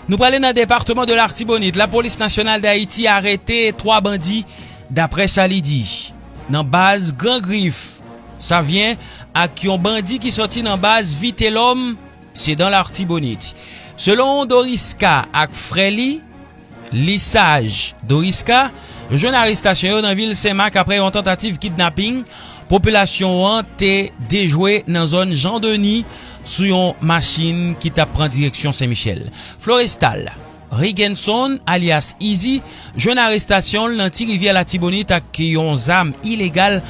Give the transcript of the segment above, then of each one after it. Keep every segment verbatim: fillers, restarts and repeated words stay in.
Nou prale nan depatman de Latibonit. Lapolis Nasyonal Dayiti arete twa bandi, daprè sa li di, nan baz Gran Grif, Savyen, ak yon bandi ki sòti nan baz Vitelòm, se dan Latibonit. Selon Doriska ak frè li, Lisaj Doriska, yo jwenn arestasyon yo nan vil Senmak apre yon tantativ kidnaping popilasyon an te dejwe nan zòn Jan Deni sou yon machin ki t ap pran direksyon Sen Michèl. Florestal Rigenson, alyas Izi, jwenn arestasyon l nan Ti Rivyè Latibonit ak yon zam ilegal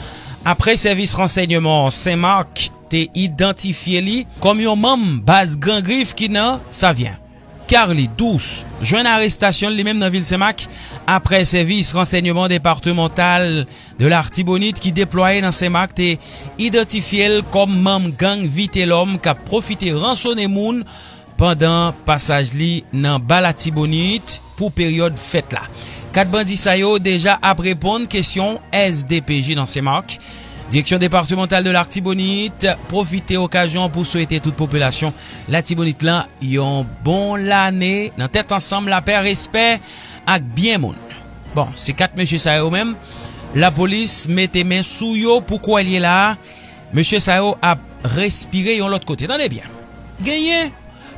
apre sèvis ransèyman Senmak te idantifye li kòm yon manm baz Gran Grif ki nan Savyen. Carly Douce jwenn arestasyon l li menm nan vil Senmak apre sèvis ransèyman depatmantal de Latibonit ki deplwaye nan Senmak te idantifye l kòm manm gang Vitelòm k ap pwofite ransone moun pandan pasaj li nan ba Latibonit pou peryòd fèt la. Kat bandi sa yo deja ap reponn kesyon S D P J nan Senmak. Direksyon depatmantal de Latibonit pwofite okazyon pou swete tout popilasyon Latibonit lan yon bon lane nan tèt ansanm, lapè, respè ak byen moun. Bon, se kat mesye sa yo menm, lapolis mete men sou yo pou kwè l ye la a. Mesye sa yo ap respire yon lòt kote. Tande byen. Genyen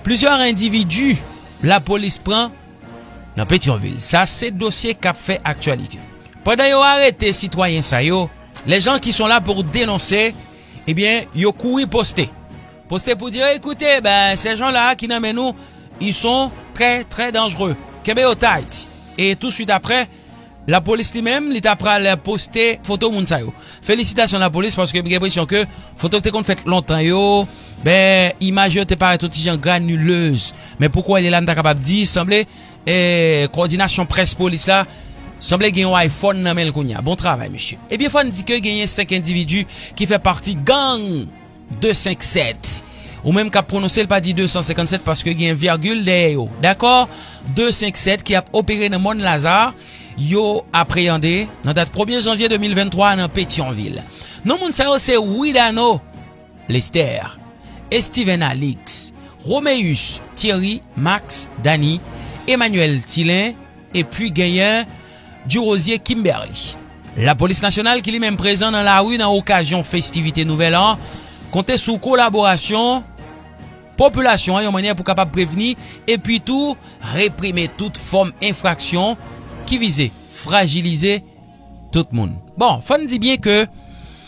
plizyè endividi lapolis pran nan Petyonvil. Sa se dosye k ap fè aktyalite. Pandan yo arete sitwayen sa yo, les gens qui sont là pour dénoncer, ebyen, yo kouri poste. Poste pou di, écoutez, ben, ces gens-là qui nan men nou, ils sont très, très dangereux. Kenbe yo tight. E touswit apre, lapolis li menm, li ta pral poste foto moun sa yo. Felisitasyon lapolis, paske m gen enpresyon ke foto ki te konn fèt lontan yo, ben, imaj yo te parèt yon ti jan granilez. Men pou kwè l ye la, m ta kapab di, sanble, e, kowòdinasyon près polis la, sanble gen yon iPhone nan men l kounye a. Bon travay, mesye. Ebyen, fò n di ke genyen senk endividi ki fè pati gang de senk sèt. Ou menm k ap pwononse l, pa di de san senkann sèt paske gen vègil dèyè yo. Dakò? De senk sèt ki ap opere nan Mòn Laza, yo apreyande nan dat premye janvye de mil venntwa nan Petyonvil. Non moun sa yo se Widano Lester, Steven Alix, Romeus, Thierry, Max, Dany, Emmanuel Tilin, epi genyen Durosier Kimberly. Lapolis nasyonal ki li menm prezan nan lari nan okazyon festivite nouvèl an, konte sou kolaborasyon popilasyon an yon mannyè pou kapab prevni epi tou reprime tout fòm enfraksyon ki vize frajilize tout moun. Bon, fò n di byen ke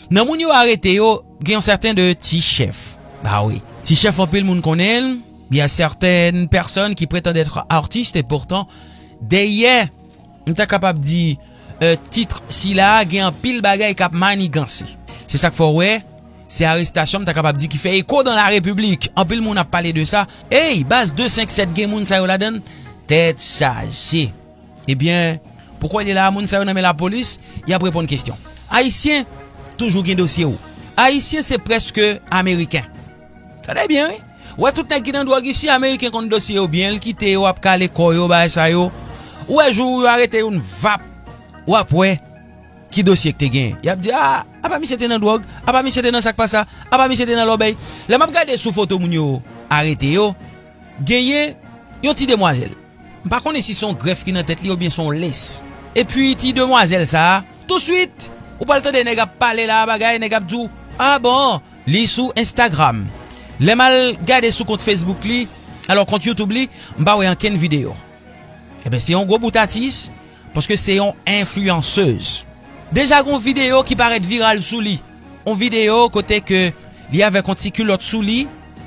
nan moun yo arete yo, gen yon sèten de Ti Chèf. Ba wi, Ti Chèf anpil moun konnen l. Il y a certaines personnes qui prétendent être artistes et pourtant, dèyè, m ta kapab di, euh, tit sila a, gen anpil bagay k ap maniganse. Se sa k fè w wè, se arestasyon, m ta kapab di, ki fè eko dans la République. Anpil moun ap pale de sa. Ey, baz de senk sèt gen moun sa yo ladan l. Tèt chaje. Ebyen, pou kwè l ye la a, moun sa yo nan men lapolis, y ap reponn kesyon. Ayisyen toujou gen dosye ou. Ayisyen se prèske Ameriken. Tande byen, wi. Ou wè tout nèg ki nan dwòg isi, Ameriken konn dosye yo byen, l kite yo ap kale kò yo, bagay sa yo. Ou wè jou yo arete youn, vap, w ap wè ki dosye k te genyen. Y ap di, a, apa misye te nan dwòg, apa misye te nan sa k pa sa, apa misye te nan lòbèy. Lè m ap gade sou foto moun yo arete yo, genyen yon ti demwazèl. M pa konnen si se yon grèf ki nan tèt li oubyen se yon les. Epi ti demwazèl sa a, touswit, ou pral tande nèg ap pale la, bagay, nèg ap di w, a bon, li sou Instagram. Lè m al gade sou kont Facebook li, alò kont YouTube li, m pa wè ankenn videyo. Ebyen, se yon gwo bout atis, paske se yon enfliyansez. Deja gen yon videyo ki parèt viral sou li. Yon videyo kote ke li avèk yon ti kilòt sou li,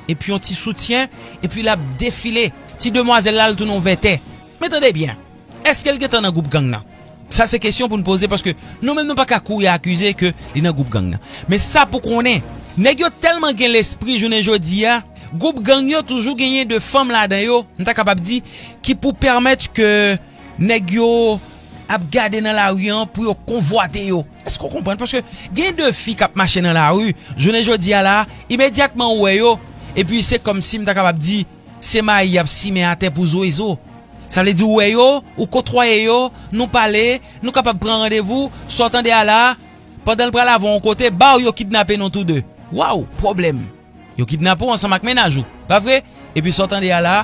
epi yon ti soutyen, epi l ap defile. Ti demwazèl la, l tounen yon vètè. Men tande byen, èske l gentan nan gwoup gang nan? Sa se kesyon pou n poze, paske nou menm nou pa ka kouri akize ke li nan gwoup gang nan. Men sa pou konnen, nèg yo tèlman gen lespri jounen jodi a, gwoup gang yo toujou genyen de fanm ladan yo, m ta kapab di, ki pou pèmèt ke nèg yo ap gade nan lari an pou yo konvwate yo. Èske w konprann? Paske gen de fi k ap mache nan lari, jounen jodi a la, imedyatman ou wè yo, epi se kòmsi m ta kapab di, se mayi y ap simen atè pou zwezo. Sa vle di ou wè yo, ou kotwaye yo, nou pale, nou kapab pran randevou, sa w tande a la, pandan l pral avè w yon kote, baw yo kidnape nou tou de. Waw, pwoblèm! Yo kidnape w ansanm ak mennaj ou, pa vre? Epi sa w tande a la,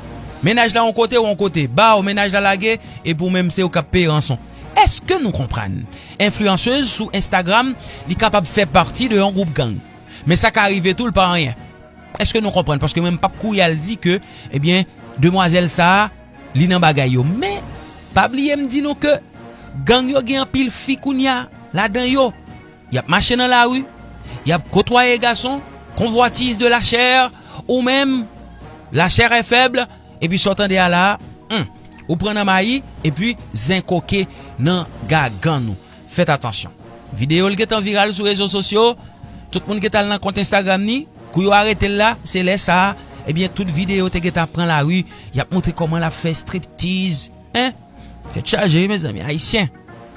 Mennaj la yon kote, ou yon kote. Baw, mennaj la lage, epi ou menm se ou k ap peye ranson. Èske nou konprann? Enfliyansez sou Instagram, li kapab fè pati de yon gwoup gang. Men sa ka rive tou, l pa anyen. Èske nou konprann? Paske mwen, m p ap kouri al di ke, ebyen, demwazèl sa a, li nan bagay yo. Men, pa bliye m di nou ke gang yo gen anpil fi kounye a ladan yo. Y ap mache nan lari, y ap kotwaye gason, convoitise de la chair, ou menm, la chair est faible, epi sa w tande a la, hmm, ou pran nan mayi, epi zen koke nan gagann ou. Fèt atansyon. Videyo l gentan viral sou rezo sosyo, tout moun gentan al nan kont Instagram ni, kou yo arete l la, se lè sa a, ebyen, tout videyo te gentan pran lari, y ap montre kòman l ap fè striptiz, en? Tèt chaje, wi, mezanmi, ayisyen.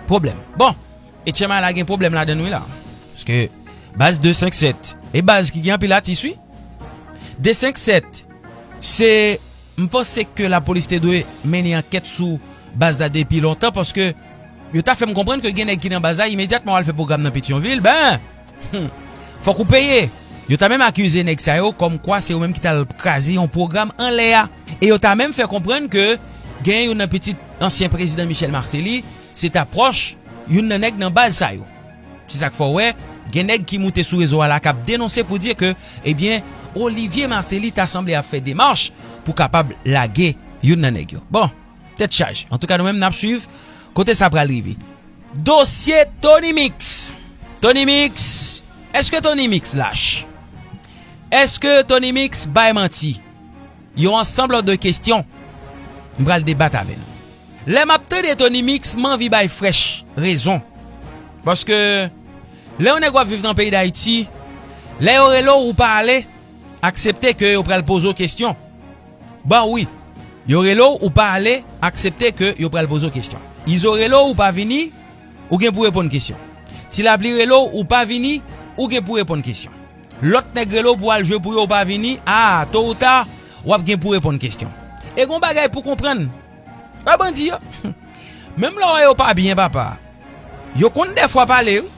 Pwoblèm. Bon, H M I la gen pwoblèm ladan l, wi, la. Paske baz de senk sèt, e baz ki gen anpil atis, wi. De senk sèt, se, m panse ke lapolis te dwe mennen ankèt sou baz la depi lontan, paske yo ta fè m konprann ke gen nèg ki nan baz la, imedyatman w al fè pwogram nan Petyonvil, ben, hmm, fòk ou peye. Yo ta menm akize nèg sa yo kòmkwa se yo menm ki t al kraze yon pwogram anlè a. E yo ta menm fè konprann ke gen youn nan pitit ansyen prezidan Michel Martelly, se ta pwòch youn nan nèg nan baz sa yo. Se sa k fè w wè, gen nèg ki moute sou rezo a la k ap denonse pou di ke, ebyen, Olivier Martelly ta sanble ap fè demach pou kapab lage youn nan nèg yo. Bon, tèt chaje. Antouka, nou menm n ap swiv kote sa pral rive. Dosye Tony Mix. Tony Mix, èske Tony Mix lach? Èske Tony Mix bay manti? Yon ansanm de kesyon. M pral debat avè nou. Lè m ap tande Tony Mix, m anvi bay Fresh rezon. Paske lè yon nèg w ap viv nan peyi Dayiti, lè yo rele w ou pa ale, aksepte ke yo pral poze w kesyon. Bon, wi. Yo rele w ou pa ale, aksepte ke yo pral poze w kesyon. Izo rele w ou pa vini, ou gen pou reponn kesyon. Ti Lapli rele w ou pa vini, ou gen pou reponn kesyon. Lòt nèg rele w pou al jwe pou yo, ou pa vini, a, to ou ta, w ap gen pou reponn kesyon. E gon bagay pou konprann. Pa bandi yo. Menm lè w wè yo pa byen, papa, yo konn dèfwa pale, wi.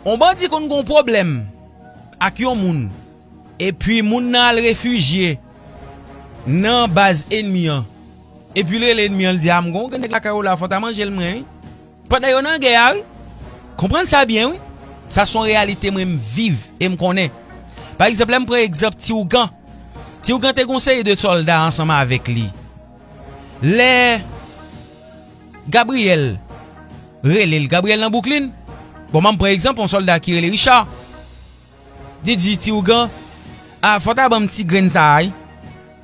On bandi konn gon pwoblèm ak yon moun, epi moun nan al refijye nan baz enmi an. Epi l rele enmi an, l di, "A, m gon grenn nèg lakay ou la, fò w ta manje l mwen, wi." Pandan yo nan gè a, wi. Konprann sa byen, wi. Sa se yon reyalite mwen m viv e m konnen. Pa egzanp, lè m pran egzanp Ti Ougan. Ti Ougan te gon seri de sòlda ansanm avèk li. Lè Gabriyèl rele l, Gabriyèl nan Bouklin. Bon, m pran egzanp yon sòlda ki rele Richard. Li di Ti Ougan, "A, fò w ta ban m ti grenn sa a, wi."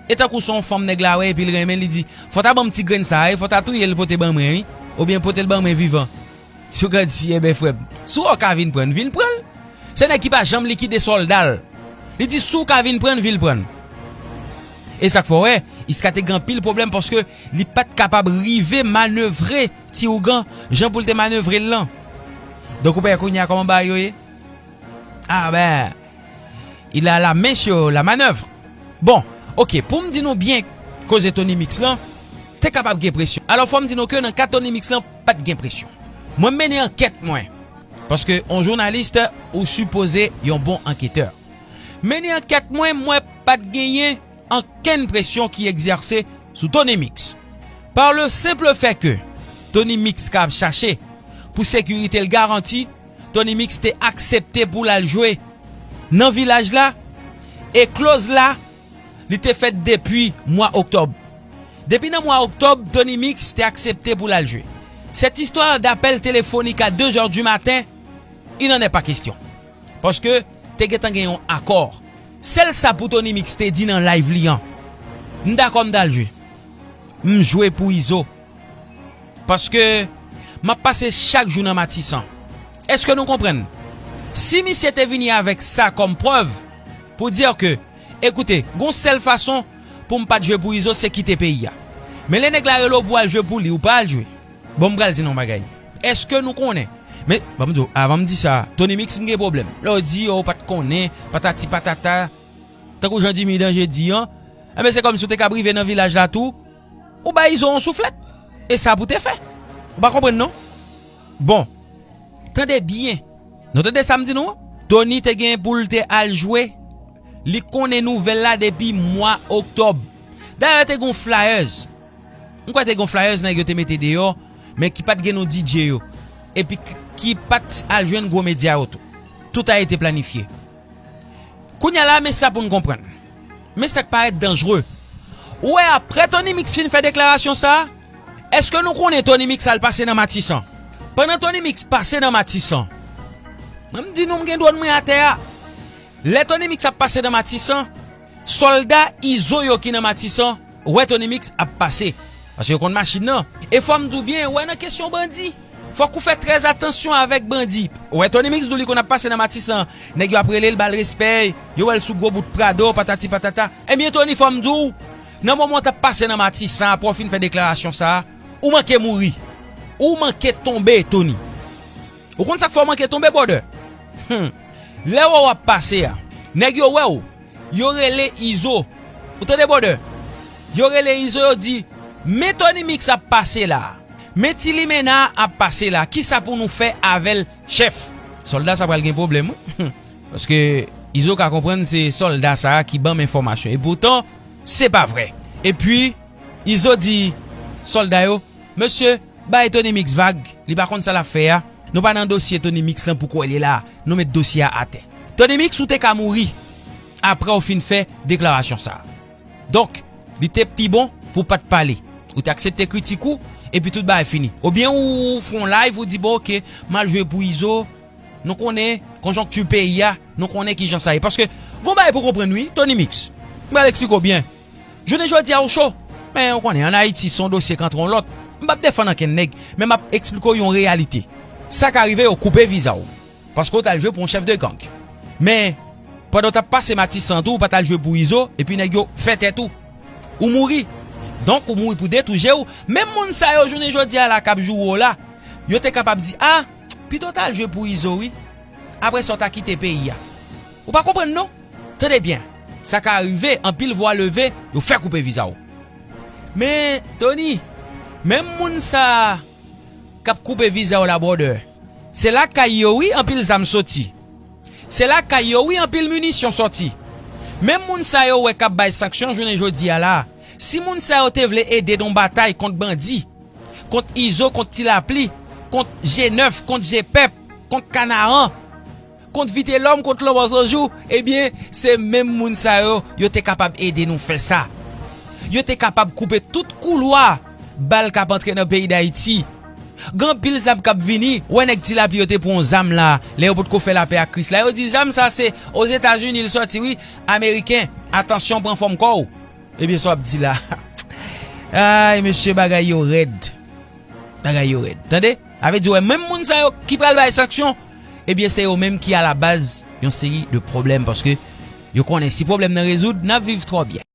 E tankou se yon fanm nèg la wè epi l renmen, li di, "Fò w ta ban m ti grenn sa a, wi, fò w ta touye l pote ban mwen, wi. Oubyen pote l ban mwen vivan." Ti Ougan di, "Enben, frè m, si w ka vin pran l, vin pran l. Se nèg ki pa janm likide sòlda l." Li di, "Si w ka vin pran l, vin pran l." E sa k fè w wè, Iska te gen anpil pwoblèm paske li pa t kapab rive manevre Ti Ougan jan pou l te manevre l lan. Donk, ou pa wè kounye a kòman bagay yo ye? Ah ben, il a la main sur la manœuvre. Bon, oke, pou m di nou byen, koze Tony Mix lan, te kapab gen presyon. Alò, fò m di nou ke nan ka Tony Mix lan, pa t gen presyon. Mwen, m mennen ankèt mwen. Paske yon jounalis, ou sipoze yon bon anketè. Mennen ankèt mwen, mwen pa t genyen ankenn presyon ki egzèse sou Tony Mix. Par le simple fait que Tony Mix ka ap chache pou sekirite l garanti, Tony Mix te aksepte pou l al jwe nan vilaj la, e kloz la, li te fèt depi mwa oktòb. Depi nan mwa oktòb, Tony Mix te aksepte pou l al jwe. Cette histoire d'appel téléphonique à deux heures du matin, il n'en est pas question. Paske te gentan gen yon akò. Sèl sa pou Tony Mix te di nan live li an, "M dakò, m t al jwe. M jwe pou Izo. Paske m ap pase chak jou nan Matisan." Èske nou konprann? Si misye te vini avèk sa kòm prèv pou di ke, "Ekoute, gon sèl fason pou m pa t jwe pou Izo, se kite peyi a." Men lè nèg la rele w pou al jwe pou li, ou pa al jwe. Bon, m pral di nou yon bagay. Èske nou konnen? Men, ban m di w, avan m di sa, Tony Mix, m gen pwoblèm. Lè w di, "O, w pa t konnen, patati patata." Tankou jan Jimmy Danger di an, enben, se kòmsi w te kab rive nan vilaj la tou, ou bay Izo yon souflèt. E sa pou te fè. Ou pa konprann, non? Bon, tande byen. Nou tande sa m di nou an? Tony te gen pou l te al jwe. Li konnen nouvèl la depi mwa oktòb. Dayè, te gen yon flyers. M kwè te gen yon flyers nèg yo te mete deyò, men ki pa t gen non D J yo. Epi k- ki pa t al jwenn gwo medya yo tou. Tout a été planifié. Kounye a la, men sa pou n konprann. Men sa k parèt danjre. Ou wè, apre Tony Mix fin fè deklarasyon sa a, èske nou konnen Tony Mix al pase nan Matisan? Pandan Tony Mix pase nan Matisan, mwen m di nou, m gen dwòn mwen atè a. Lè Tony Mix ap pase nan Matisan, sòlda Izo yo ki nan Matisan wè Tony Mix ap pase. Paske yo konn machin nan. E fò m di w byen, wè, nan kesyon bandi, fòk ou fè trè atansyon avèk bandi. Wè, Tony Mix di w li konn ap pase nan Matisan, nèg yo ap rele l, ba l respè, yo wè l sou gwo bout Prado, patati patata. Ebyen, Tony, fò m di w, nan moman w t ap pase nan Matisan, apre w fin fè deklarasyon sa a, ou manke mouri. Ou manke tonbe, Tony. Ou konn sa k fè w manke tonbe, brother? Hmm. Lè yo wè w ap pase a, nèg yo wè w, yo rele Izo. Ou tande, brother? Yo rele Izo, yo di, men Tony Mix ap pase la. Men Ti Limena ap pase la. Kisa pou nou fè avè l, chèf? Sòlda sa pral gen pwoblèm, wi. Paske Izo ka konprann se sòlda sa a ki ban m enfòmasyon. E poutan, se pa vre. Epi, Izo di sòlda yo, mesye, bay Tony Mix vag, li pa konn sa l ap fè a. Nou pa nan dosye Tony Mix lan pou kwè li la. Nou met dosye a atè. Tony Mix, ou te ka mouri apre w fin fè deklarasyon sa a. Donk, li te pi bon pou w pa t pale. Ou te aksepte kritik ou, epi tout bagay fini. Oubyen ou fè yon live, ou di, bon, oke, m al jwe pou Izo. Nou konnen konjonkti peyi a, nou konnen kijan sa ye. Paske, gon bagay pou konprann wi, Tony Mix. M pral eksplike w byen. Jounen jodi a ou cho. Men ou konnen, ann Ayiti, se yon dosye k antre yon lòt. M p ap defann ankenn nèg, men m ap eksplike w yon reyalite. Sa ka rive yo koupe viza w. Paske w t al jwe pou yon chèf de gang. Men, pandan w t ap pase Matisan tou, ou pa t al jwe pou Izo, epi nèg yo fè tèt ou. Ou mouri. Donk, ou mouri pou de twou je w. Menm moun sa yo, jounen jodi a la, k ap joure w la, yo te kapab di, a, pito w t al jwe pou Izo, wi. Apre sa, w ta kite peyi a. Ou pa konprann, non? Tande byen. Sa ka rive, anpil vwa leve, yo fè koupe viza w. Men, Tony, menm moun sa a k ap koupe viza w la, brother, se lakay yo, wi, anpil zam soti. Se lakay yo, wi, anpil minisyon soti. Menm moun sa yo wè k ap bay sanksyon jounen jodi a la, si moun sa yo te vle ede nan batay kont bandi, kont Izo, kont Ti Lapli, kont G nèf, kont G pèp, kont Kanaran, kont Vitelòm, kont Lanmò San Jou, ebyen, se menm moun sa yo, yo te kapab ede nou fè sa. Yo te kapab koupe tout koulwa bal k ap antre nan peyi Dayiti. Gen anpil zam k ap vini, wè nèg Ti Lapli yo te pran yon zam la, lè yo potko fè lapè ak Kris la. Yo di zam sa se Ozetazini l sòti wi, Ameriken, atansyon pran fòm kò w. Ebyen sa w ap di la. Ay mesye, bagay yo rèd. Bagay yo rèd. Tande? Sa vle di wè menm moun sa yo ki pral bay sanksyon, ebyen se yo menm ki alabaz yon seri de pwoblèm, paske yo konnen si pwoblèm nan rezoud, n ap viv twò byen.